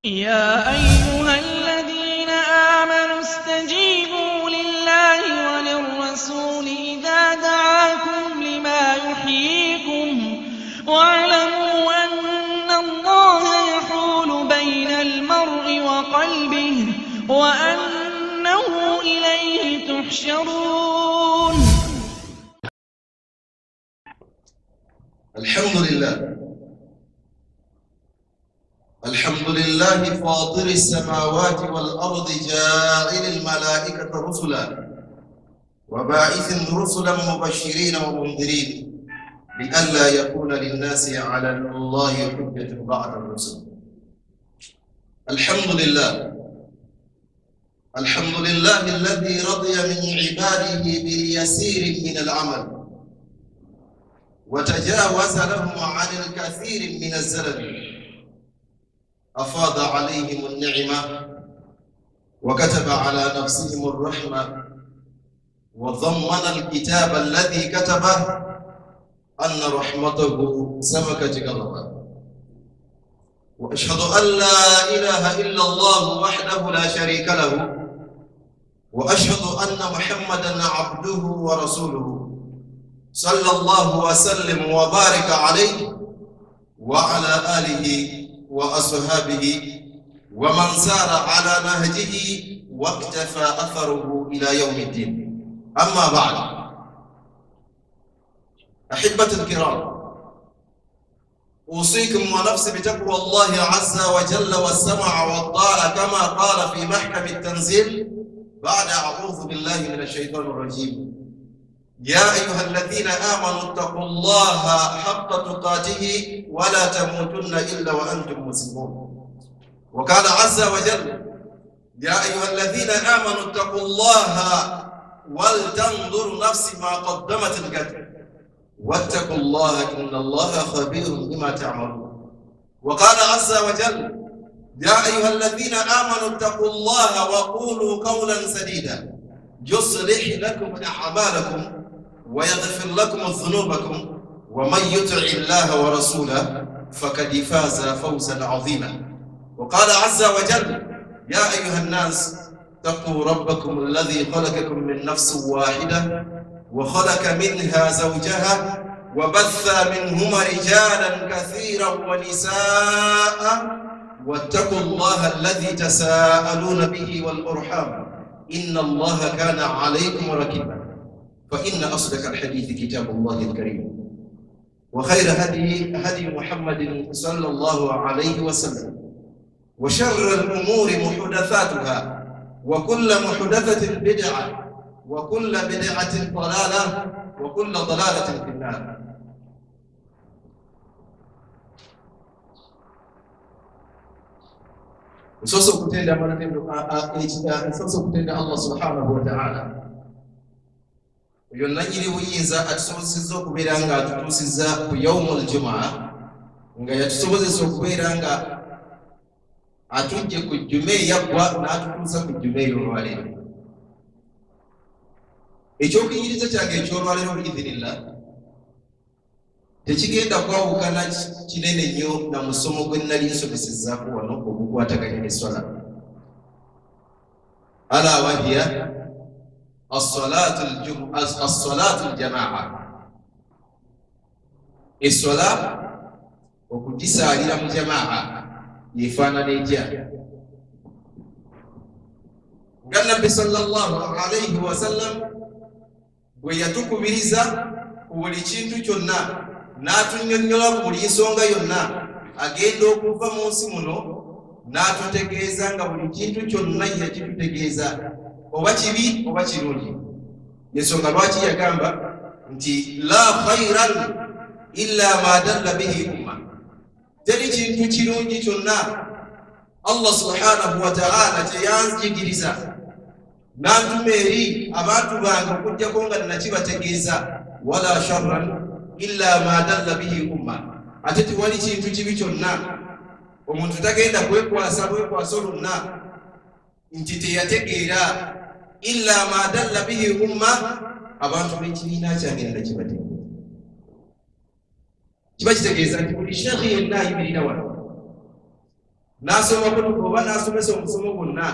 يا أيها الذين آمنوا استجيبوا لله وللرسول إذا دعاكم لما يحييكم واعلموا أن الله يحول بين المرء وقلبه وأنه إليه تحشرون. الحمد لله، الحمد لله فاطر السماوات والأرض جاعل الملائكة رسلا وباعث رسلا مبشرين ومنذرين لئلا يكون للناس على الله حجة بعد الرسل. الحمد لله، الحمد لله الذي رضي من عباده باليسير من العمل وتجاوز لهم عن الكثير من الزلل، أفاض عليهم النعمة وكتب على نفسهم الرحمة وضمن الكتاب الذي كتبه أن رحمته سبقت غضبه. وأشهد أن لا إله إلا الله وحده لا شريك له، وأشهد أن محمدا عبده ورسوله صلى الله وسلم وبارك عليه وعلى آله وأصحابه ومن سار على نهجه واقتفى أثره إلى يوم الدين. أما بعد، أحبة الكرام، أوصيكم ونفسي بتقوى الله عز وجل والسمع والطاعة كما قال في محكم التنزيل بعد أعوذ بالله من الشيطان الرجيم: يا أيها الذين آمنوا اتقوا الله حق تقاته ولا تموتن إلا وأنتم مسلمون. وقال عز وجل: يا أيها الذين آمنوا اتقوا الله ولتنظر نفس ما قدمت الغد واتقوا الله إن الله خبير بما تعملون. وقال عز وجل: يا أيها الذين آمنوا اتقوا الله وقولوا قولا سديدا يصلح لكم أعمالكم ويغفر لكم ذنوبكم ومن يطع الله ورسوله فقد فاز فوزا عظيما. وقال عز وجل: يا أيها الناس اتقوا ربكم الذي خلقكم من نفس واحدة وخلق منها زوجها وبث منهما رجالا كثيرا ونساء واتقوا الله الذي تساءلون به والأرحام إن الله كان عليكم رقيبا. فإن أصدق الحديث كتاب الله الكريم، وخير هدي هدي محمد صلى الله عليه وسلم، وشر الأمور محدثاتها، وكل محدثة بدعة، وكل بدعة ضلالة، وكل ضلالة في النار. Nsoose okutenda Allah subhanahu wa ta'ala oyo nannyini buyinza atusobozesezza okubeera nga atutuusizza ku yaumul jumaa, nga yatusobozesa okubeera nga atujje ku jjuma eyaggwa n'atutuusa ku jjuma ey'olwaleero. Ekyokuyigiriza kyange eky'olwaleero biidhinillah tekigenda kwawukana kinene nnyo na musomo gwe nnali nsomesezzaako wano ogukwataganya n'esswala, ala wahiya as-salatu al-jamaa, esswala okugisaalira mu jamaa yefaanana etya? Nga Nabbi sallallahu alayhi wasallam bwe yatukubiriza ku buli kintu kyonna n'atunnyonnyola ku buli nsonga yonna, agenda okuva mu nsi muno n'atutegeeza nga buli kintu kyonna yakitutegeeza, oba kibi oba kirungi. Ensonga lwaki yagamba nti la khairan illa ma dalla bihi umma, teri kintu kirungi kyonna Allah subhanahu wa ta'ala kyeyanjigiriza n'antuma eri abantu bange okujjako nga nakibategeeza, wala sharran illa ma dalla bihi umma, ate tewali kintu kibi kyonna omuntu tagenda kwekwasa bwekwasa lwonna nti teyategeera, illa ma dalla bihi umma, abantu b'ekibiina kyange nakibategeeza. Kiba kitegeeza nti buli sheekhi yenna ayimirira wano, N'asoma kutuba oba n'asomesa omusomo gwonna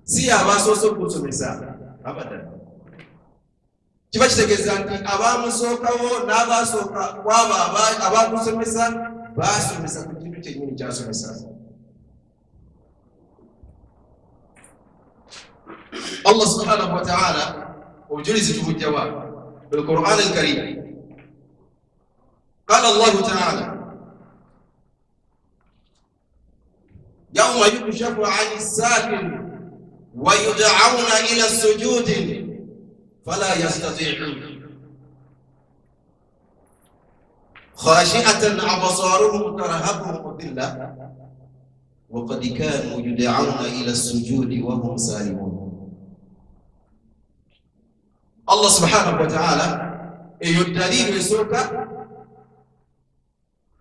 si y'abasoose okusomesa abadan. Kiba kitegeeza nti abamusookawo n'abasooka kwabo abakusomesa baasomesa ku kintu kyennyini kyasomesa. Allah subhanahu wa ta'ala obujulizi tubujjawa bil Qur'an al-Karim. Qala Allah ta'ala yawma yukshafu 'ani as-sakin wa yud'auna ila as-sujud fala yastati'un khashi'atan absaruhum tarhaquhum dhillah wa qad kanu yud'auna ila as-sujud wa hum salimun. Allah subhanahu wa ta'ala eyo dalilu esooka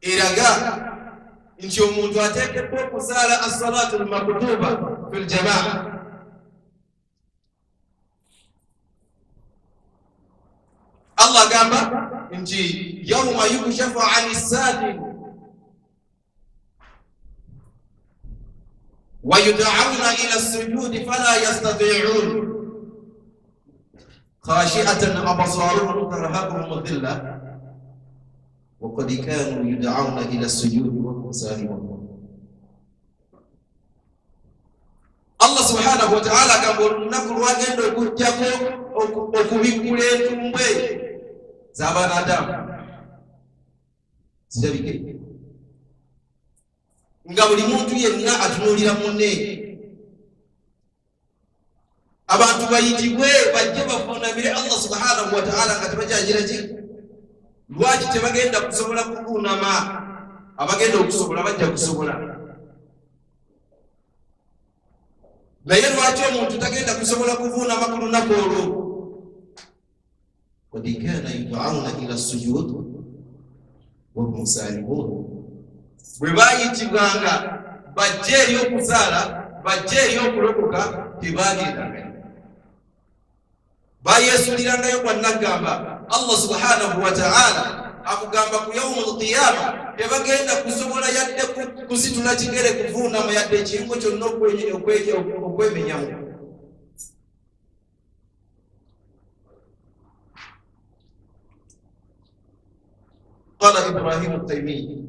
eraga nti omuntu ateekeddwa okusaala as-salatu al-maktuba fil jamaa. Allah agamba nti yawma yukshafu 'ani as-sakin wa yud'auna ila as-sujudi fala yastati'un khashi'atan absaruhum tarhaquhum dhillah wa qad kanu yud'auna ila as-sujudi wa hum salimun. Allah subhanahu wa ta'ala agamba olunaku lwagenda okujjako okubikkula entumbwe z'abanadamu zirabike nga buli muntu yenna atunuulira munne. Abantu bayitibwe bajje bavuunamire Allah subhanahu wa ta'ala nga tebakyagira ki? Lwaki tebagenda kusobola kuvuunama? Abagenda okusobola bajja kusobola, naye lwaki omuntu tagenda kusobola kuvuunama ku lunaku olwo? Qad kana yud'auna ila as-sujud wa hum salimun. Bwe baayitibwanga bajje eri okusaala, bajje eri okulokoka, tebagendangayo, bayeesulirangayo kwa naggamba. Allah subhanahu wa ta'ala akugamba ku yawmul qiyama tebagenda kusobola yadde kusitula kigere kuvuunama yadde ekiyungo kyonna okwemenyamu. Qala Ibrahimu Taymi,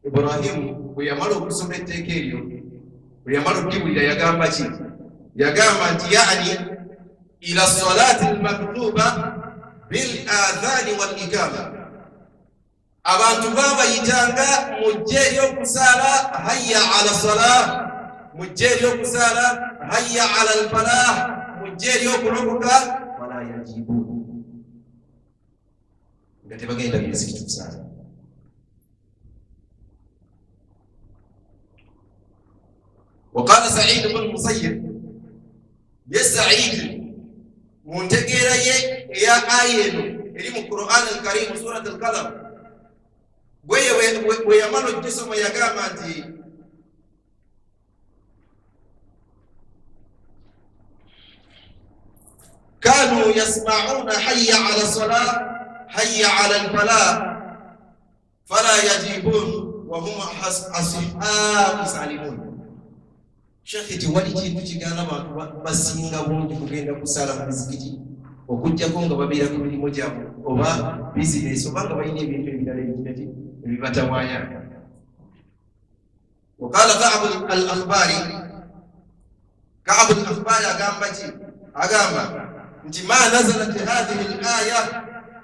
Ibrahimu bwe yamala okusoma etteeka eryo, bwe yamala okuliwulira yagamba ki? Yagamba nti yani ila salati al-maktuba bil adhani wal ikama. Abantu babayitanga mujje eri okusaala hayya ala salah, mujje eri okusaala hayya ala al-falah, mujje eri okulokoka, wala yajibun, nga tebagenda mu muzikiti kusaala. Waqala Sa'id ibn Musayyib, ye Sa'id mu ntegeera ye eya aya eno eri mu Qur'an al-Karim surat al-Qalam, bwe yamala okugisoma yagamba nti kanu yasma'una hayya ala salah hayya ala al-falah fala yajibun wa hum ashabu salimun. Shekhe tewali kintu kigaana bantu basinga bungi kugenda kusaala mu mizikiti okuggyako nga babeera ku mirimu gyabwe oba bizinesi oba nga balina ebintu ebirala ebikiraki ebibatawaanya. Waqala Ka'bu al-Akhbari, Ka'bu al-Akhbari agamba ki? Agamba nti ma nazalat hadhihi al-aya,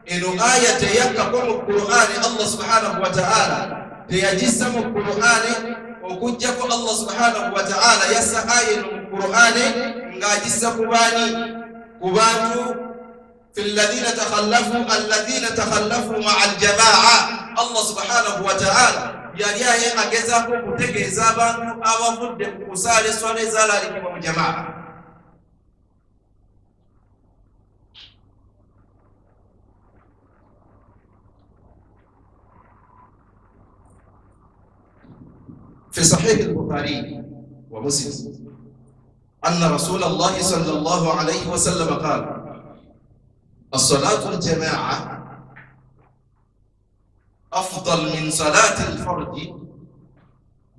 eno aya teyakkako mu Qur'ani. Allah subhanahu wa ta'ala teyagissa mu Qur'ani okuggyako Allah subhanahu wa ta'ala yassa aya eno mu Qur'ani ng'agissa ku baani? Ku bantu fi alladhina takhallafu, alladhina takhallafu ma'a al-jamaa. Allah subhanahu wa ta'ala yali aye agezaako okutegeeza abantu abavudde ku kusaala esswala ezaalaalikibwa mu jamaa. في صحيح البخاري ومسلم أن رسول الله صلى الله عليه وسلم قال الصلاة الجماعة أفضل من صلاة الفرد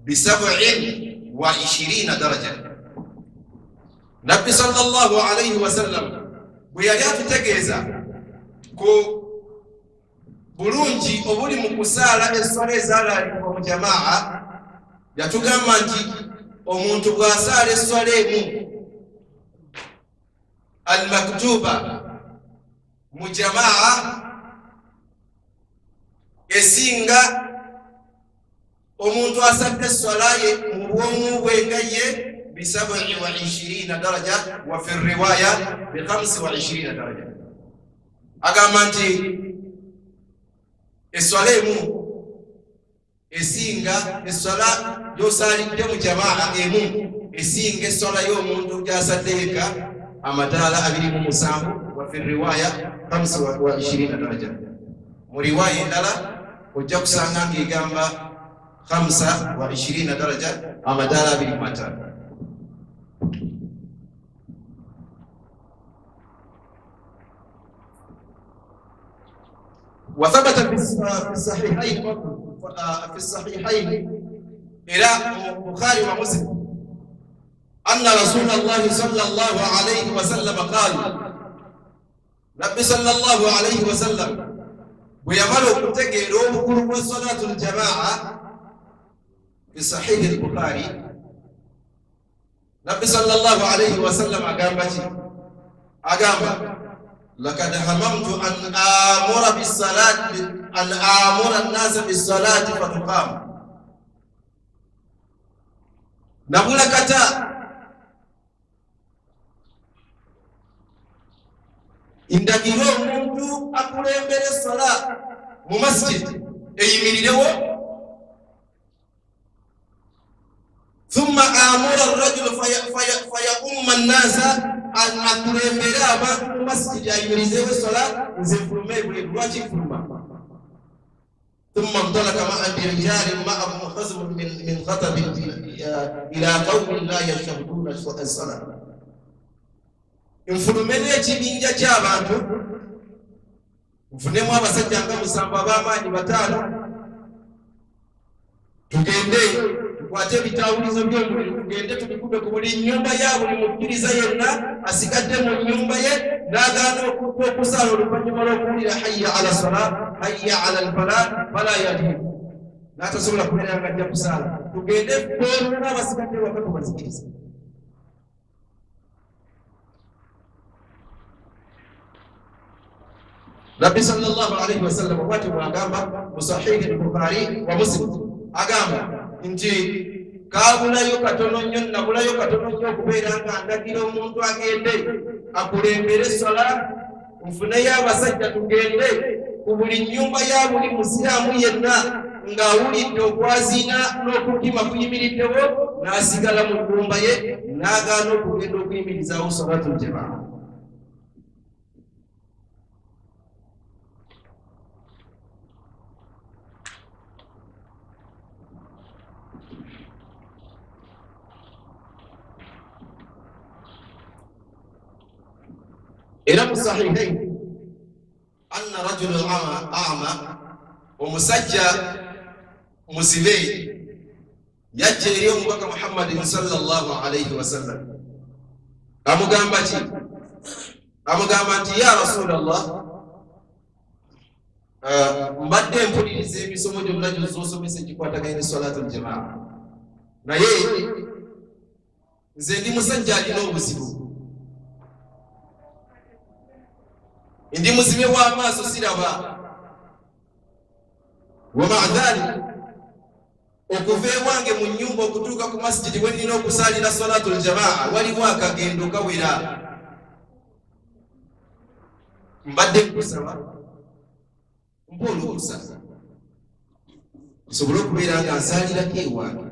ب27 درجة. Nabbi sallallahu alayhi wasallam bwe yali atutegeeza ku bulungi obuli mu kusaala esswala ezaalaalibwa mu jamaa, yatugamba nti omuntu bw'asaala esswala emu almaktuba mu jamaa esinga omuntu asadde esswala ye mu bwomu bwe nga ye ب27 درجة، وفي الرواية ب25 درجة. Agamba nti esswala emu esinga esswala gy'osaalidde mu jamaa emu esinga esswala y'omuntu gy'asadde yekka amadaala 27, وفي الرواية 25 درجة. Mu riwaaya endala ojja kusanga ng'egamba 25 daraja, amadaala 25. وثبت في الصحيحين إلى البخاري ومسلم أن رسول الله صلى الله عليه وسلم قال، نبي صلى الله عليه وسلم ويمر okutegeera obukulu bwa salatul jamaa fi sahihi al-Bukhari, Nabbi sallallahu alayhi wasallam agamba ki? Agamba laqad hamamtu an amura bis-salati an amura an-nasa bis-salati fatuqam, nabulakata indagiro omuntu akulembera essala mu masjid eyimirirewo, thumma amura ar-rajulu fayaqumma an-nasa, akulembera abantu mu masjid ayimirizewo essala, nze nfulume ebweru. Lwaki nfuluma? Thumma ntalaka ma'a rijalin ma'ahum khazmun min khatabin ila qawmin la yashhaduna as-salah, nfulume n'ekibinja ky'abantu nfunemu abasajja nga 7 ab'amaanyi 5, tugende tukwate ebitawulizo by'omuliro, tugende tubikube ku buli nnyumba ya buli mukkiriza yenna asigadde mu nnyumba ye n'agaana okusaala oluvannyuma lw'okuwulira hayya ala sala hayya ala alfala fala yadhib, n'atasobola kubeera nga ajja kusaala. Tugende bonna abasigadde waka tubazikirize. Nabbi sallallahu alayhi wasallam bw'atyo bw'agamba mu sahihi al-Bukhari wa Muslim, agamba nti kaabulayo katono nnyo, nabulayo katono nnyo okubeera nga ndagira omuntu agende akulembere esswala, nfuneyo abasajja tugende ku buli nnyumba ya buli musiraamu yenna ng'awulidde okwaziina n'okukima kuyimiriddewo, n'asigala mu nnyumba ye n'agaana okugenda okuyimirizaawo salatul jamaa. Era mu sahihain anna rajulun a'ma, omusajja muzibe yajja eri omubaka Muhammadin sallallahu alayhi wasallam, amugamba ki? Amugamba nti ya Rasulallah, mbadde mpuliriza emisomo gyonna gy'osomesa egikwataganye ne salatul jamaa, naye nze ndi musajja alina obuzibu, ndi muzibe w'amaaso siraba, wa dhalik okuva ewange mu nnyumba okutuuka ku masjidi we nnina okusaalira salatul jamaa waliwo akagendo kawera, mbadde nkusaba mpa olukusa nsobole okubeera nga nsaalirako ewange.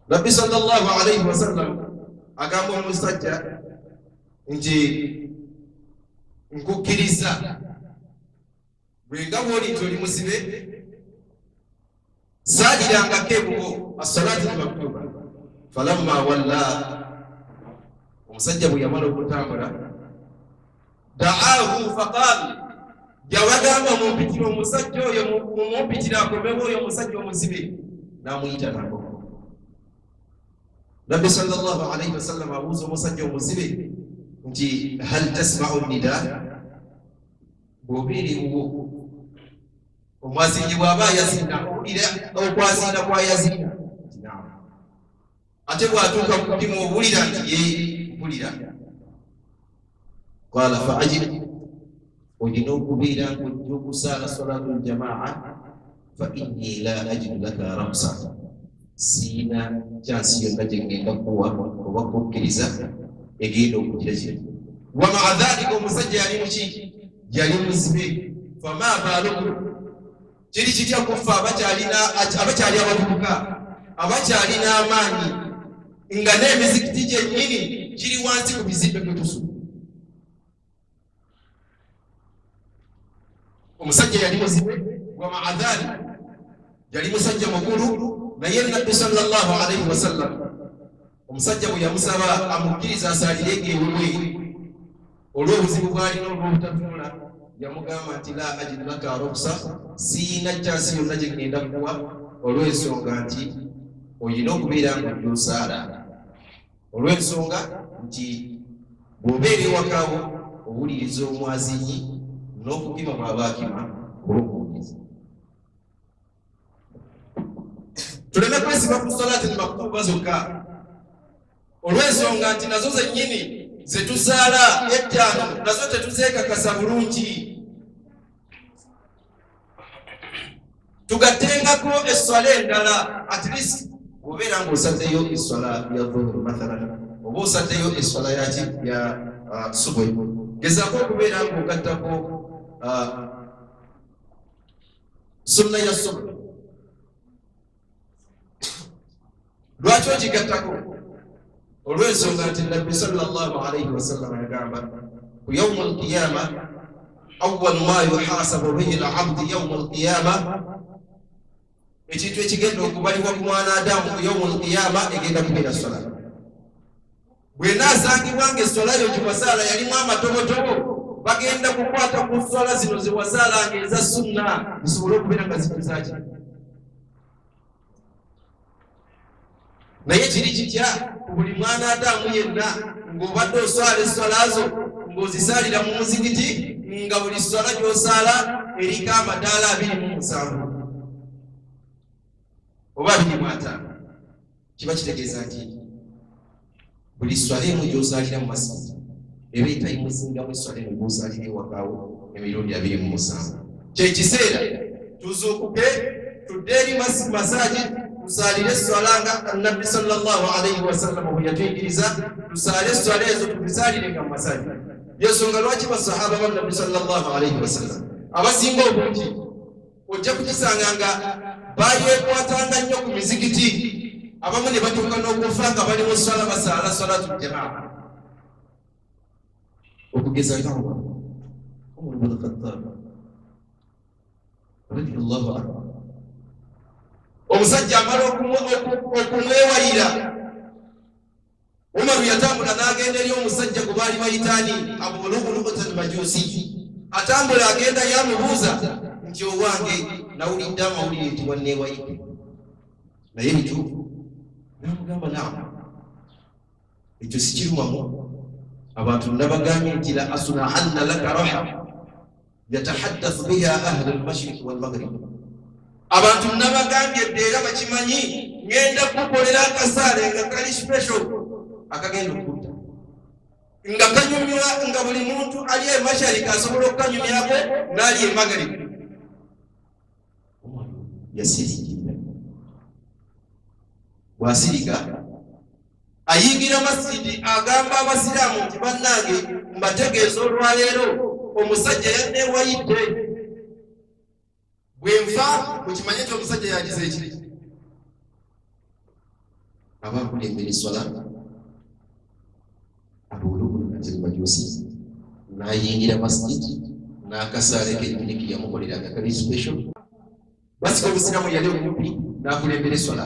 Nabbi sallallahu alayhi wasallam agamba omusajja nti nkukkiriza bwe nga bw'oli nti oli muzibe, saalirangako ebugo assalati almaktuba. Falamma walla, omusajja bwe yamala okutambula, da'ahu faqal, Yabagamba mumpitire omusajja oyo, mumumpitire akomewo oyo omusajja omuzibe, n'amuyita nako. Nabbi sallallahu alaihi wasallam abuuza omusajja omuzibe nti hal tasmau nida, bw'obeera ewuwo omwazinyi bw'aba yazina owulira okwazina kwa yazina? Ate bw'atuuka ku kukima owulira? Nti ye, mpulira. Qala fa ajib, olina okubeera ng'ojja okusaala salatu ljamaa, fa inni la ajidu laka ramsa, siina kyansi yonna gye ngenda kuwa oba kukkiriza egenda okugira kiri. Wamaa dhalika omusajja yali muki? Yali muzibe. Fama baaluku, kiri kitya kufa abakyali abavubuka abakyalina amaanyi nga n'emizikiti gyennyini kiri wansi ku bizimbe kwe tusula? Omusajja yali muzibe, wamaa dhalik yali musajja mukulu, naye Nabbi sallallahu alaihi wasallam omusajja bwe yamusaba amukkiriza asaalire ewuwe olw'obuzibu bw'alina olw'obutatunula, yamugamba nti la ajidu laka ruksa, siina kyansi yonna gye ŋŋenda kuwa, olw'ensonga nti olina okubeera ng'ojja osaala, olw'ensonga nti bw'obeera ewakawo owuliriza omwazinyi n'okukima bw'aba akima olw'okuwuliriza. Tuleme kwesiba ku salati maktuba zokka, olw'ensonga nti nazo zennyini zetusaala ettaano nazo tetuzeekakasa bulungi. Tugattengako esswala endala, at least bw'obeera ng'osaddeyo esswala ya dhuhuri mathalan oba osaddeyo esswala yaki ya subuhi, gezaako okubeera ng'ogattako sunna ya subuhi. Lwaki ogigattako? Olw'ensonga nti Nabbi sallallahu alaihi wasallama yagamba ku yaumu alqiyama, awalu ma yuhasabu bihi labdu yaumu alqiyama, ekintu ekigenda okubalibwa ku mwana Adamu ku yaumu alqiyama egenda kubeera swala. Bw'enaasangibwa nga eswala yo gyewasaala yalimu amatobotobo, bagenda kukwata ku swala zino zewasaala nga eza sunna zisobole okubeera nga zituzaki. Naye kiri kitya ku buli mwana Adamu yenna ng'obadde oswala esswala zo ng'ozisaalira mu muzikiti, nga buli swala gy'osaala eriko amadaala 27 oba 25? Kiba kitegeeza nti buli swala emu gy'osaalira mu masijidi eba etayimuzingamu esswala emu gy'osaalira ewakawo emirundi 27. Kyekiseera tuzuukuke tudde eri masajid tusaalire esswala nga Nabbi sallallahu alaihi wasallam bwe yatuyigiriza, tusaale esswala ezo tuzisaalire nga mu masajid. Yensonga lwaki basahaba ba Nabbi sallallahu alaihi wasallam abasinga obungi ojja kukisanga nga bayekwatanga nnyo ku mizikiti, abamu ne batuuka n'okufa nga bali mu swala basaala salatu jamaa. Okugeza nga Umar bin Khattab radiyallahu anhu, omusajja amala okumwewayira, Umaru yatambula n'agenda eri omusajja gwe baali bayitaani Abu Lu'lu'at al-Majusi. Atambula agenda yamubuuza nti owange nawulidde amawulire nti wanneewayidde, naye bituufu? N'amugamba naamu, ekyo sikirumamu, abantu nabagambye nti la asunaanna laka raha yatahaddathu biha ahlu lmashriqi walmaghrib, abantu nabagambye dde era bakimanyi, ngenda kukolera akasaale nga kali special akagenda okutta nga kanyumywa, nga buli muntu ali emashariki asobola okukanyumyako n'ali emagaribi. Yasirikira, bw'asirika ayingira masijidi agamba abasiraamu nti bannange mbategeeza olwaleero omusajja yanneewayidde, bwe nfa mukimanye nti omusajja yagize ekiri. Aba akulembera eswala Abu Lu'lu'at al-Majusi n'ayingira masijidi n'akasaale kennyini ke yamukolera nga kali special. Basika obusiraamu yali okumpi n'akulembera eswala.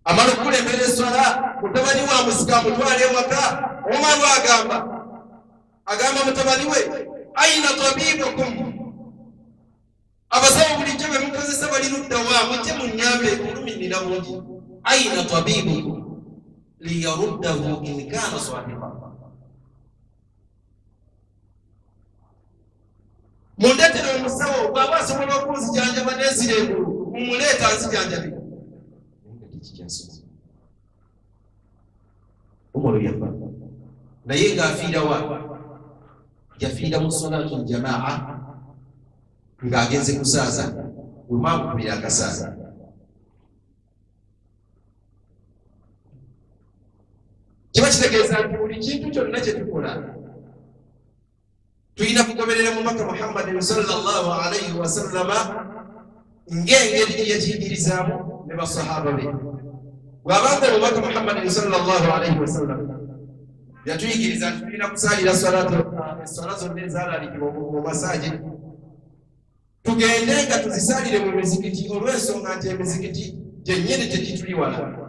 Amala okukulembera eswala, mutabani wa musika amutwala ewaka. Umaru agamba mutabani we, aina tabibukum, Abasawo bulijjo be mukozesa bali ludda wa? Mujje munnyambe, obulumi nnina bungi. Aina tabibukum liyaruddahu in kana sadiqa. Mundeetere omusawo bw'aba asobola okunzijanjaba n'enzira engulu, mumuleeta anzijanjabe. Tekikyasobola. Umaru yafa naye ng'afiira wa? Yafiira mu salatu ljamaa ng'agenze kusaaza, bwe mwamukubira akasaaza. Kiba kitegeeza nti buli kintu kyonna kye tukola tulina kugoberera mubaka Muhammadin sallallahu alaihi wasallama ng'engeri gye yakiyigirizaamu ne basahaba be. Bw'abanga omubaka Muhammadin sallallahu alaihi wasallam yatuyigiriza nti tulina kusaalira esswala zonna ezaalaalikibwa mu masaajid, tugende nga tuzisaalire mu mizikiti, olw'ensonga nti emizikiti gyennyini tegituli wala.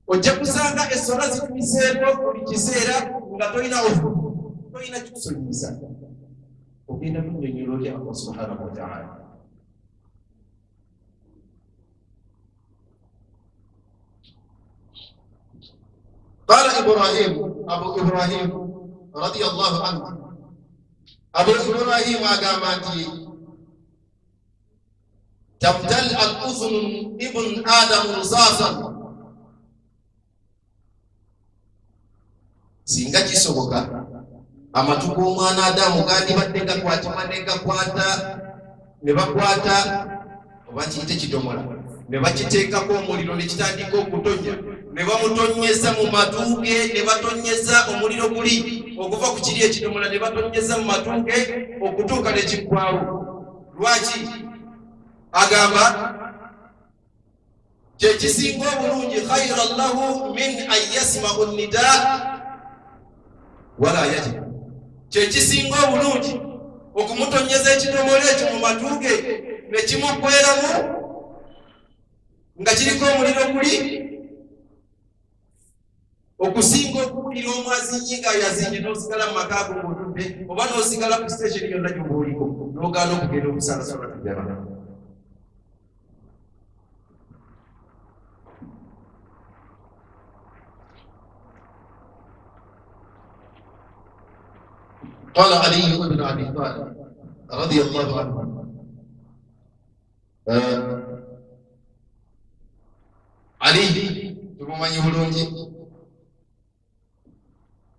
Ojja kusanga esswala zitumiseeko buli kiseera nga tolina ofu, tolina kikusonyiyisa. Ogenda kunnyonnyola otya Allah subhanahu wa ta'ala? قال إبراهيم، أبو إبراهيم رضي الله عنه، أبو إبراهيم أقامتي تمتلئ الأذن ابن آدم رصاصا. Singa kisoboka amatu g'omwana Adamu gandibadde gakwatibwa ne gakwata ne bakwata oba kiyite kidomola ne bakiteekako omuliro ne kitandika okutonnya ne bamutonyeza mu matu ge, ne batonyeza omuliro guli okuva ku kiri ekidomola ne batonyeza mu matu ge okutuuka ne kiggwawo. Lwaki? Agamba kye kisinga obulungi khayran lahu min an yasmau nnidaa wala yajid, kye kisinga obulungi okumutonyeza ekidomola ekyo mu matu ge ne kimuggweramu nga kiriko omuliro guli, okusinga okuwulira omwazinyi nga yazinye n'osigala mu maka go ng'otudde oba n'osigala ku station yonna gy'oba oliko n'ogaana okugenda okusaala salatu jamaa. قال علي بن أبي طالب رضي الله عنه، Ali tumumanyi bulungi,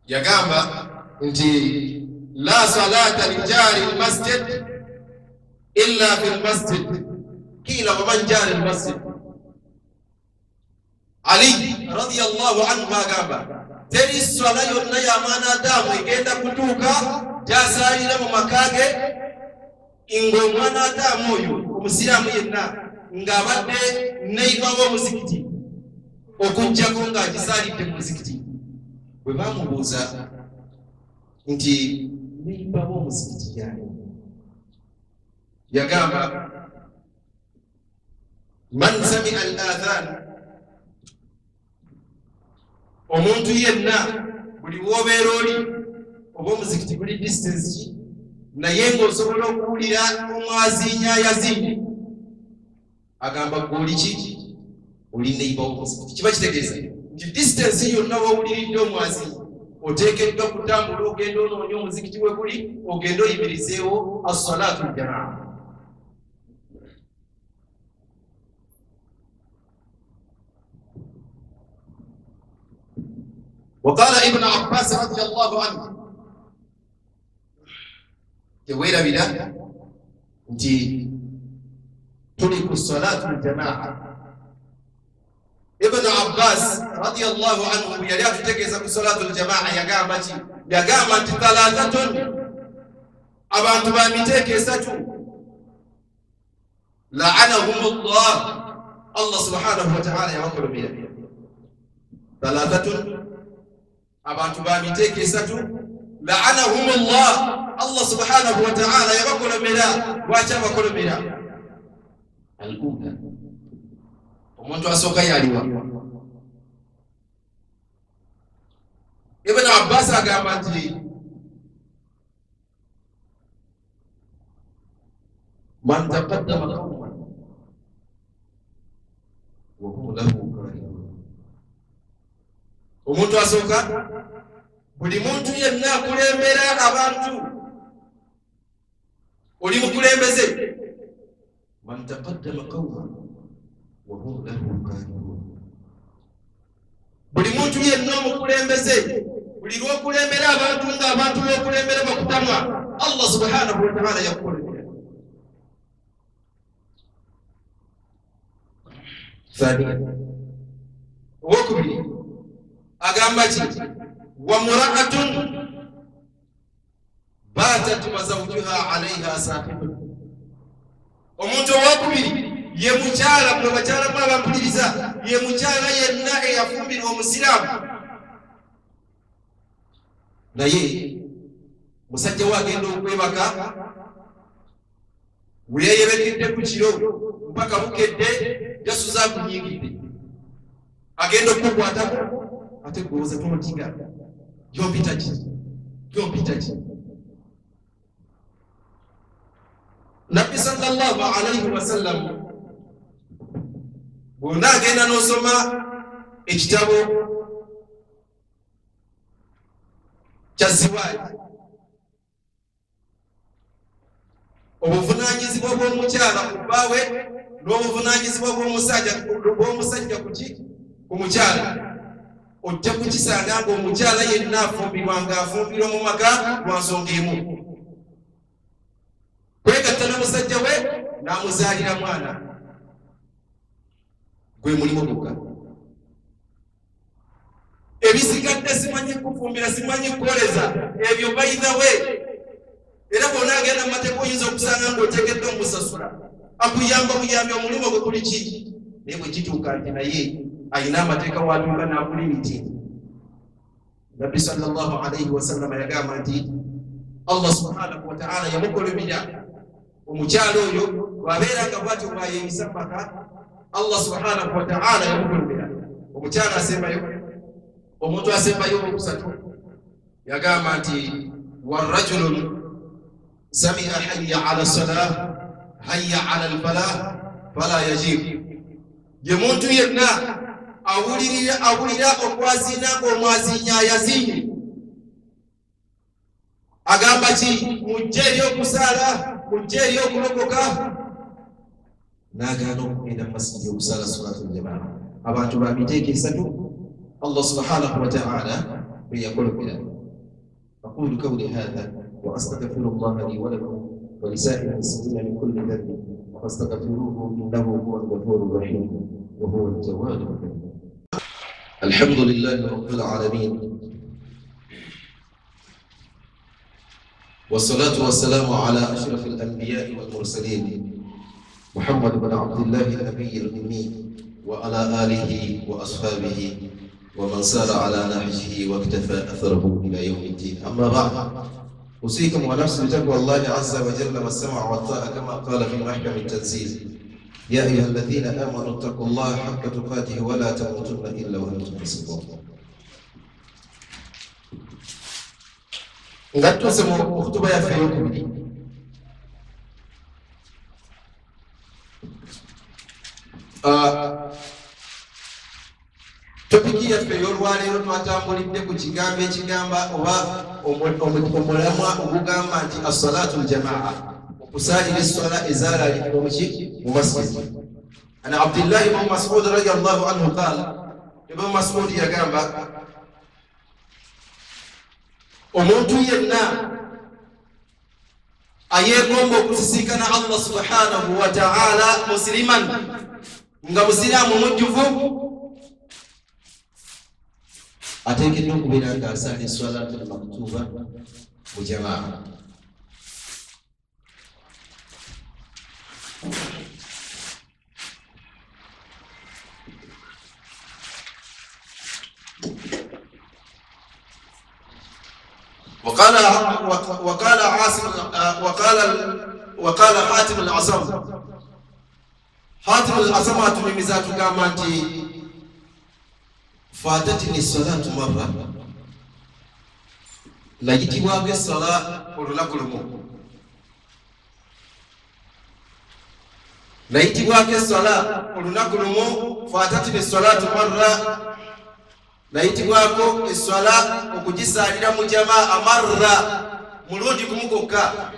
yagamba nti la salata lijari lmasjid illa fi lmasjid qila waman jari lmasjid. Ali radiyallahu anhu agamba teri swala yonna ya mwana Adamu egenda kutuuka gy'asaalira mu maka ge ng'omwana Adamu oyo omusiraamu yenna ng'abadde neiba w'omuzikiti, okuggyako ng'agisaalidde mu muzikiti. Bwe bamubuuza nti neiba w'omuzikiti y'ani, yagamba man samia al adhan, omuntu yenna buli w'obeera oli oba omuzikiti guli distance ki, naye ng'osobola okuwulira omwazinya yazinye, agamba gwe oli ki? Oli neiba w'omuzikiti. Kiba kitegeeza nti distance yonna w'owuliridde omwazinyi oteekeddwa kutambula ogenda onoonya omuzikiti we guli, ogenda oyimirizeewo assalatu ljamaa. وقال ابن عباس رضي الله عنه، teweerabira nti tuli ku salatu ljamaa. Ibn Abbas radiyallahu anhu yali atutegeeza ku salatu ljamaa, yagamba ki? Yagamba nti thalathatun, abantu ba miteeko esatu, la'anahum llah, Allah subhanahu wa ta'ala yabakolomera. Thalathatun, abantu ba miteeko esatu, la'anahum llah, Allah subhanahu wa ta'ala yabakolomera. Lwaki abakolomera? Al-ula, omuntu asooka yaliwa? Ibn Abbas agamba nti Man taqaddama qawman wa hum lahu karihun. Omuntu asooka, buli muntu yenna akulembera abantu, oli mukulembeze. Man taqaddama qawman wa hum lahu karihun. Buli muntu yenna omukulembeze, buli lw'okulembera abantu nga abantu b'okulembera bakutamwa, Allah subhanahu wa ta'ala yakukulembera. Thaniya, owokubiri agamba ki? Wa mura'atun batat wa zawjuha 'alayha saqibun. Omuntu owokubiri ye mukyala, mwe bakyala mwe abampuliriza, ye mukyala yenna eyafumbirwa omusiraamu, naye musajja we agenda okwebaka weyeyebekedde ku kiro mpaka bukedde, jasuza akunyingidde, agenda okukwatako ate kulowooza tomutinga gyompita ki, gyompita ki. Nabbi sallallahu alayhi wasallam bw'ona agenda n'osoma ekitabo kya ziwaji, obuvunaanyizibwa bw'omukyala ku bbaawe n'obuvunaanyizibwa bw'omusajja ku mukyala, ojja kukisanga ng'omukyala yenna afumbirwa ng'afumbirwa mu maka lwa nsonga emu, kwegatta n'omusajja we n'amuzaalira mwana, gwe mulimu gwokka. Ebisigadde simanyi kufumbira, simanyi kukoleza, ebyo by the way. Era bw'ona agenda mu mateeka oyinza okusanga ng'oteekeddwa omusasula, akuyamba buyambi, omulimu gwe guli ki? Naye bwe kituuka nti naye ayina amateeka w'atuuka n'akulimiti. Nabbi sallallahu alayhi wasallama yagamba nti Allah subhanahu wa ta'ala yamukolomera omukyala oyo bw'abeera nga bw'atyo bw'ayeeyisa mu maka, Allah subhanahu wa ta'ala yamukolomera. Omukyala asembayo, omuntu asembayo owokusatu yagamba nti warajulun sami'a hayya ala salah hayya ala alfalah fala yajib. Ye muntu yenna awulira okwaziina ng'omwaziinya ayaziinye, agamba ki? Mujje eri okusaala, mujje eri okulokoka, n'agaana okugenda mu masijidi okusaala salatul jamaa. Abantu ba miteeko esatu Allah subhanahu wa ta'ala bwe yakolomera. Aqulu qawli hadha wa astaghfirullaha li wa lakum wa lisa'iril muslimina min kulli dhanbin fastaghfiruhu innahu huwal ghafurur rahim wa huwal jawwadul karim. Alhamdulillahi rabbil alamin, wassalatu wassalamu ala ashrafil anbiya'i wal mursalin Muhammad ibn Abdillah an-nabiy al-ummi wa ala alihi wa ashabihi wa man sara ala nahjihi wa iktafa atharahu ila yawm ad-din. Amma ba'd, أوصيكم ونفسي بتقوى الله عز وجل والسمع والطاعة كما قال في محكم التنزيل: يا أيها الذين آمنوا اتقوا الله حق تقاته ولا تموتن إلا وأنتم مسلمون. Nga tutuuse mu khutuba yaffe ey'okubiri, topiki yaffe ey'olwaleero twatambulidde ku kigambo ekigamba oba omulamwa ogugamba nti as-salatu al-jamaa, okusaalira esswala ezaalaliddwa mu masjidi. Ana Abdullah ibn Mas'ud radiyallahu anhu qala, Ibn Mas'ud yagamba omuntu yenna ayeegomba okusisinkana Allah subhanahu wa ta'ala musliman, nga musiraamu mujjuvu, ateekeddwa okubeera ng'asaala esswalatul maktuba mu jamaa. وقال عاصم وقال حاتم العصم، حاتم العصم atunyumiza tugamba nti fatatini salatu marra, nayitibwako essala olunaku lumu, Nayitibwako esswala olunaku lumu, fatatini swalatu marra, nayitibwako esswala okugisaalira mu jamaa marra, mulundi gumu gwokka.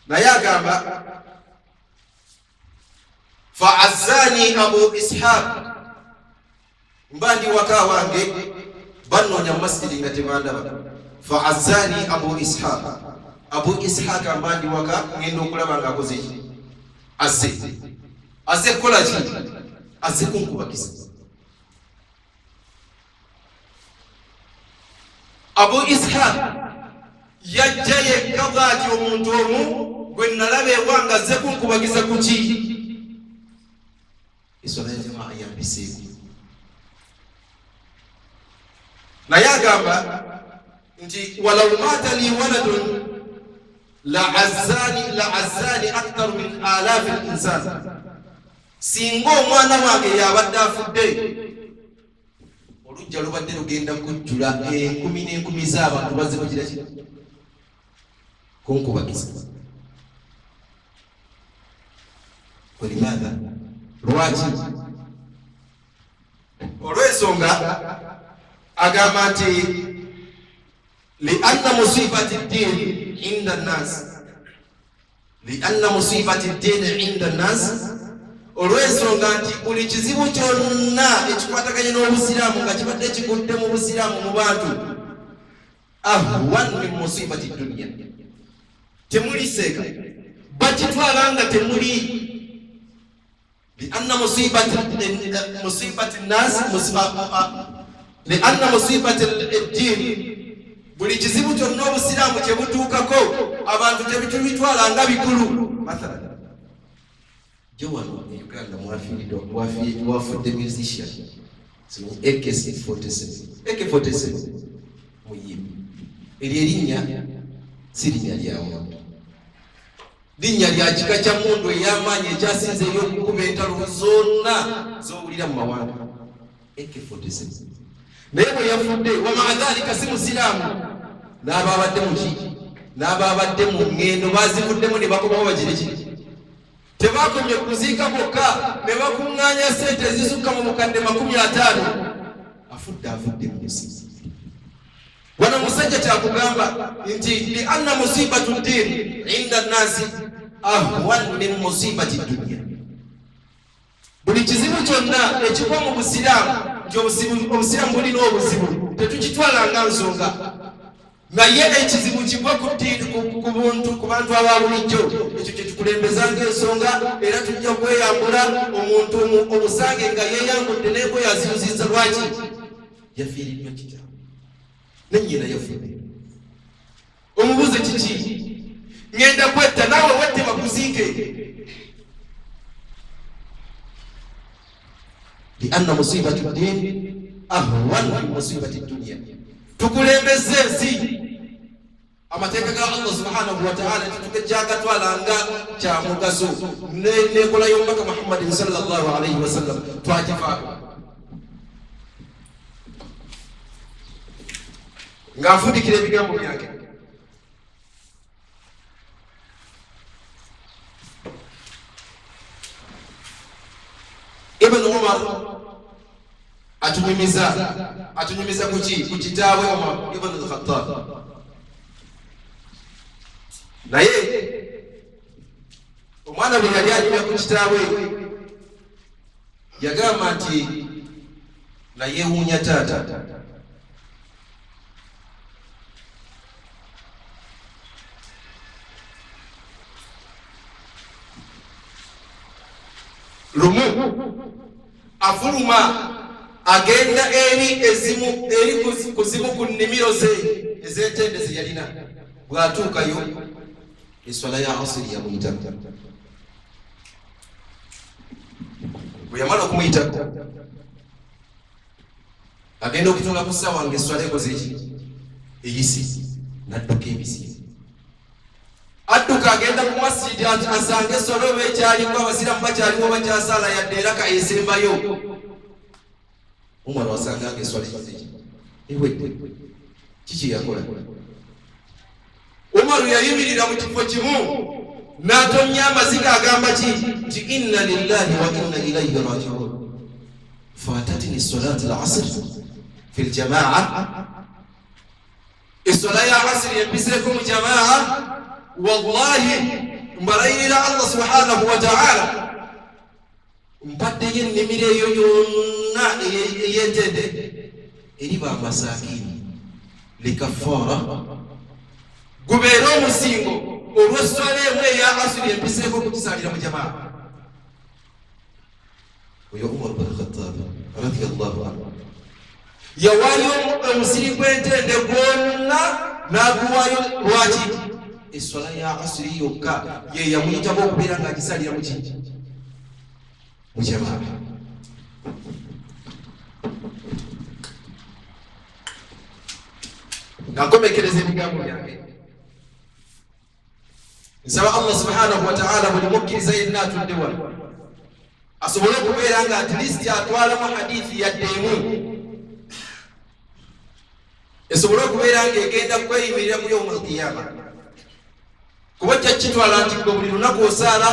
Naye agamba fa'azzani Abu Ishaq, mba ndi waka wange bannoonya mu masjidi nga tebandaba. Fa'azzani Abu Ishaq, Abu Ishaq mba ndi waka ngenda okulaba ng'akoze ki, azze kukola ki, azze kunkubagiza. Abu Ishaq yajja yekka bw'ati omuntu omu gwe nalaba ewange azze kunkubagiza ku ki, eswala ya jamaa yambiseeko. Naye agamba nti walau mata li waladun la'azzani akthar min alafi al-insan, singa omwana wange yabadde afudde olujja lubadde lugenda kujjula enkumi n'enkumi z'abantu bazze kugira ki, kunkubagiza. Walimadha, lwaki? Olw'ensonga agamba nti lianna musibati ddini inda nnas, lianna musibati ddini inda nnas, olw'ensonga nti buli kizibu kyonna ekikwataganye n'obusiraamu nga kibadde kigudde mu busiraamu mu bantu, ahwan min musibati dunya, temuli seeka, bakitwala nga temuli. Lianna musibati nnas, lianna musibati ddini, buli kizibu kyonna obusiraamu kye butuukako abantu tebitubitwala nga bikulu. Mathalan jo wano e Uganda mwafudde musician AK47, AK47 muyimbi, eryo erinnya si linnya lya muntu, linnya lya kika kya mundu ey'amaanyi ekyasinze ey'okukuba entalo zonna z'owulira mu mawanga, AK47. Naye bwe yafudde wamaadhalika si musiraamu, n'abaabadde mu ki, n'abaabadde mu ŋŋendo bazivuddemu ne bakomawo bagire ki, tebakomye kuziika bokka ne bakuŋŋaanya ssente ezisukka mu bukadde 50. Afudde avudde mu nsi. Wano omusajja kyakugamba nti li anna musibatu ddini inda nnasi ahwan min musibati dunya, buli kizibu kyonna ekigwa mu busiraamu nti obusiraamu bulina obuzibu tetukitwala nga nsonga, naye ekizibu kigwa ku buntu, ku bantu aba bulijjo, ekyo kye tukulembezanga ensonga. Era tujja kweyambula omuntu omusange nga yeeyambudde n'engoye aziyuzizza. Lwaki? Yafiiriddwa kitaawe ne nnyina yafudde. Omubuuze kiki, ŋŋenda kwetta, naawe wette bakuziike. Lianna musibatu ddini ahwan min musibati dunya, tukulembeze ensi. Amateeka ga Allah subhanahu wa ta'ala tetugejjagatwala nga kya mugaso, n'enkola y'omubaka Muhammadin sallallahu alaihi wasallam twagivaako. Nga nfundikira ebigambo byange, Ibn Umar atunyumiza kuki, ku kitaawe Umar ibn al-Khattab. Naye omwana bwe yali anyumya ku kitaawe yagamba nti nayeewuunya taata, lumu afuluma agenda eri ezimu eri kuzimu ku nnimiro ze ez'entende ze yalina. Bw'atuukayo eswala ya asiri yamuyita. Bwe yamala okumuyita agenda okutunula ku ssaawa ng'eswala ekoze ki, eyise, n'adduka emisinde. Adduka agenda ku masjidi asange eswala oba ekyaliko abasiraamu bakyaliwo bakyasaala yadde eraka esembayo. Umar wasanga ng'eswala ekize ki, ewedde. Kiki yakola? Umaru yayimirira mu kifo kimu N'atonnya amaziga agamba ki nti inna lillahi wa inna ilayhi rajiun. Fatatini salatu al-asr fi ljamaa, eswala ya asiri empiseeko mu jamaa. Wallahi mbalayirira Allah subhanahu wa ta'ala, mpaddeyo ennimiro eyo yonna ey'entende eri bamasaakini likafara, gubeere omusingo olw'esswala emu eya asiri empiseeko okukisalira mu jamaa. Oyo Umar bin Khattab radiyallahu anhu yawaayo omusiri gw'entende gwonna n'aguwaayo. Lwaki? Esswala ya asiri yokka ye yamuyitako okubeera ng'agisalira mu ki? Mu jamaa. Nga nkomekereza ebigambo byange, nsaba Allah subhanahu wa ta'ala buli mukkiriza yenna atudde wano asobole okubeera nga at least atwalamu hadithi yadde emu esobole okubeera ng'egenda kweyimirira ku yawmul qiyama. Kuba ojja kukitwala nti gwe buli lunaku osaala,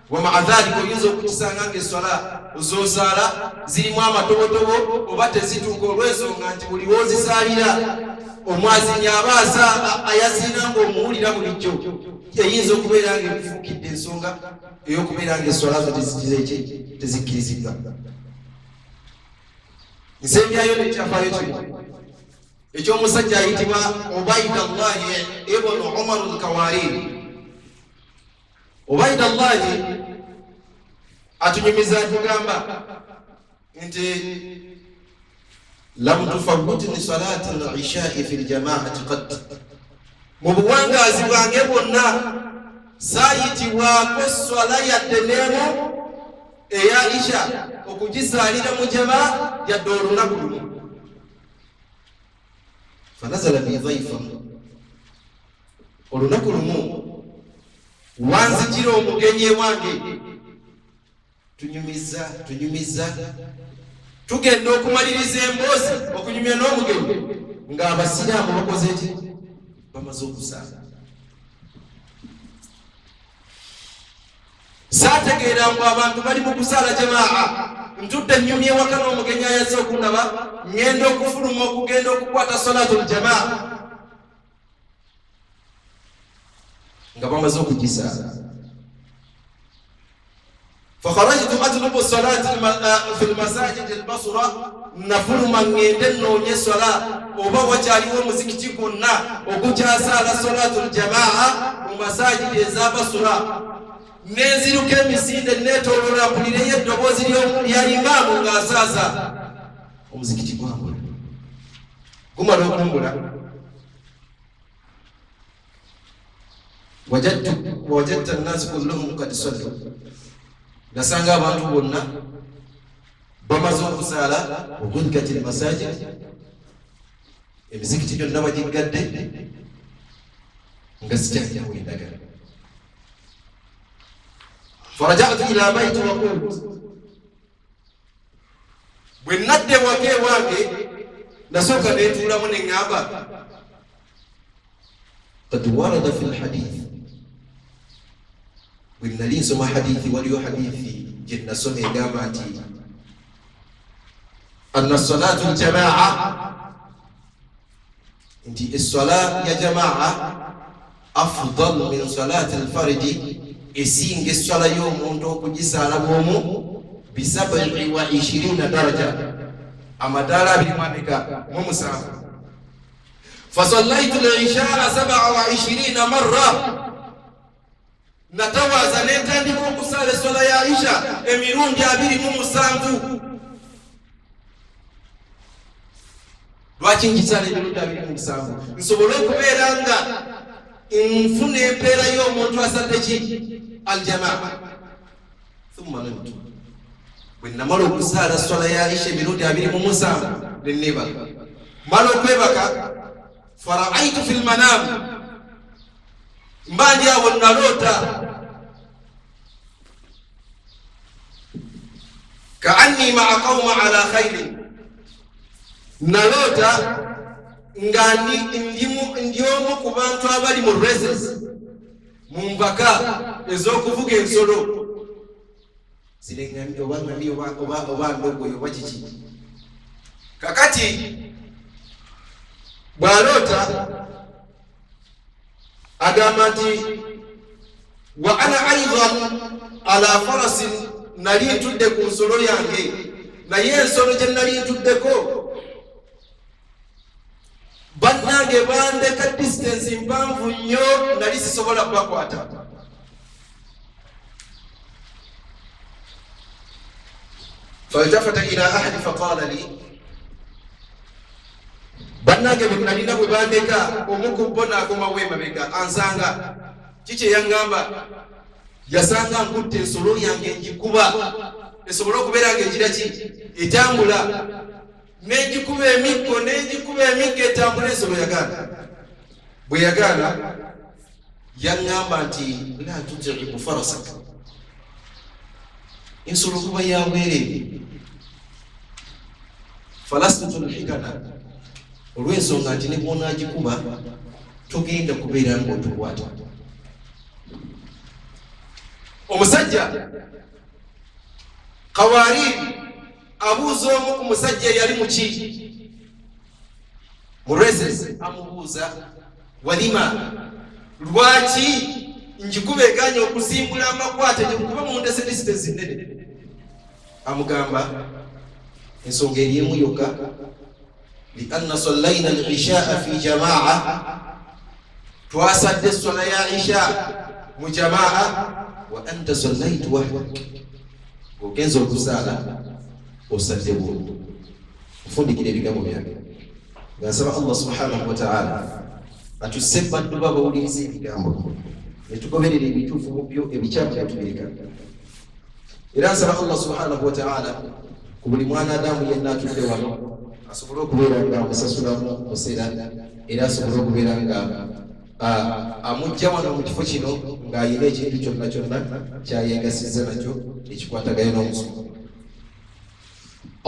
wa maa dhalika oyinza okukisanga ng'esswala z'osaala zirimu amatobotobo oba tezituuka, olw'ensonga nti buli w'ozisaalira omwazinyi aba ayaziina ng'omuwulira bulijjo. Eyinza okubeera ng'ekufuukidde ensonga ey'okubeera ng'esswala zo tezikkirizibwa. Nsembyayo n'ekyafaayo kino eky'omusajja ayitibwa Ubaidallahi ibnu Umar al-Kawariri. Ubaidallahi atunyumiza atugamba nti lam tufawwitni salata al-ishai fi ljamaati qat, mu buwangaazi bwange bwonna saayitibwako swala yadde n'emu eya isha okugisaalira mu jamaa yadde olunaku lumu. Fanazala bi dhaifa, olunaku lumu wanzijira omugenyi ewange, tunyumiza tugenda okumaliriza emboozi okunyumya n'omugenyi ng'abasiraamu bakoze ki? Bamaze okusaala. Saategeera ngu abantu bali mu kusaala jamaa. Ntudde nnyumya ewaka n'omugenyi ayazze okundaba, ŋŋenda okufuluma okugenda okukwata salatul jamaa nga bamaze okugisaala. Fakharajtu atlubu salati fi lmasajidi albasra, nafuluma ŋŋende nnoonye swala oba wakyaliwo omuzikiti gwonna ogukyasaala salatul jamaa mu masajidi eza Basura. Nenziruka emisinde neetooloola mpulireyo eddoboozi lya imaamu ng'asaaza. Omuzikiti gwambula, gumala okumbula. Wajadtu annaasu kulluhum kad sallu, nasanga abantu bonna bamaze okusaala. Ogulkat almasajid, emizikiti gyonna bagiggadde nga sikyalinawo endagala. Farajatu ila baiti wa qult, bwe nadda ewaka ewange nasooka neetuulamu ne ŋŋamba qad warada fi lhadith. Bwe nali nsoma hadithi, waliyo hadithi gye nasoma egamba nti anna salatu ljamaa, nti esswala ya jamaa afdal min salati lfaridi, esinga esswala y'omuntu okugisaala bw'omu bi27 daraja, amadaala 27. Fasallaitu lishaa 27 marra, natawaaza nentandika okusaala esswala ya isha emirundi 27. Lwaki ngisaala emirundi 27? Nsobole okubeera nga nfuna empeera y'omuntu asadde ki? Aljamaa. Thumma nimtu, bwe namala okusaala swala ya isha emirundi 27 ne neebaka. Mala okwebaka, faraaitu fi lmanaam, mba ndi awo naloota kaanni maa qauma ala khairin, naloota nga ndi omu ku bantu abali mu races, Mu mpaka ez'okuvuga ensolo zirengami oba ngami oba ndogoyi oba kiki. Kakati bw'aloota agamba nti wa ana aidan ala farasin, nali ntudde ku nsolo yange, naye ensolo gye nali ntuddeko bannange bandeka distance mpanvu nnyo, nali sisobola kubakwata. Faltafata ila ahadi faqala li, bannange bwe nalina bwe bandeka omu ku bo n'akomawo emabega ansanga. Kiki eyaŋŋamba? Yasanga nkutte ensolo yange ngikuba esobole okubeera nga egira ki etambula, n'egikuba emiggo n'egikuba emiggo etambula. Ensolo yagaana. Bwe yagaana yaŋŋamba nti la tutibu farasaka, ensolo kuba yabwereere, falastu tulhikana, olw'ensonga nti ne bw'onaagikuba togenda kubeera ng'otukwata. Omusajja Kawariri abuuza omu ku musajja eyali muki mu races, amubuuza walima, lwaki njikuba eganye okusimbula amakwate gye mundese distance nnene? Amugamba ensonga eri emu yokka, lianna sallaina al-ishaa fi jamaa, twasadde esswala ya isha mu jamaa, wa anta sallaitu wahdak, ogenza okusaala osadde bw'omu. Ofundikira ebigambo byange nga nsaba Allah subhanahu wa ta'ala atusse baddu babawuliriza ebigambo ne tugoberera ebituufu mu byo, ebikyamu ne tubireka. Era nsaba Allah subhanahu wa ta'ala ku buli mwana Adamu yenna atudde wano asobole okubeera nga amusasulamu musera, era asobole okubeera nga amujja wano mu kifo kino ng'ayina ekintu kyonna kyonna kyayegasiza nakyo ekikwatagana n'omusomo.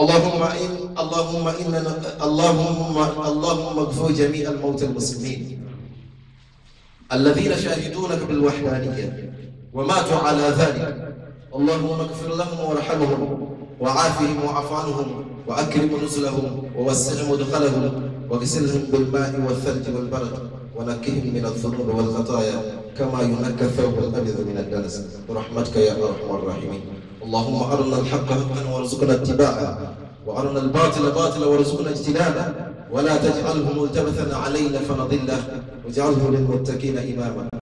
اللهم إن اللهم إننا اللهم اللهم اغفر جميع الموتى المسلمين الذين شاهدونك بالوحدانية وماتوا على ذلك، اللهم اغفر لهم وارحمهم وعافهم واعف عنهم وأكرم نزلهم ووسع مدخلهم واغسلهم بالماء والثلج والبرد ونكهم من الذنوب والخطايا كما ينكى الثوب الأبيض من الدنس برحمتك يا أرحم الراحمين. اللهم أرنا الحق حقا وارزقنا اتباعه، وأرنا الباطل باطلا وارزقنا اجتنابه، ولا تجعله ملتبسا علينا فنضله، واجعله للمتقين إماما.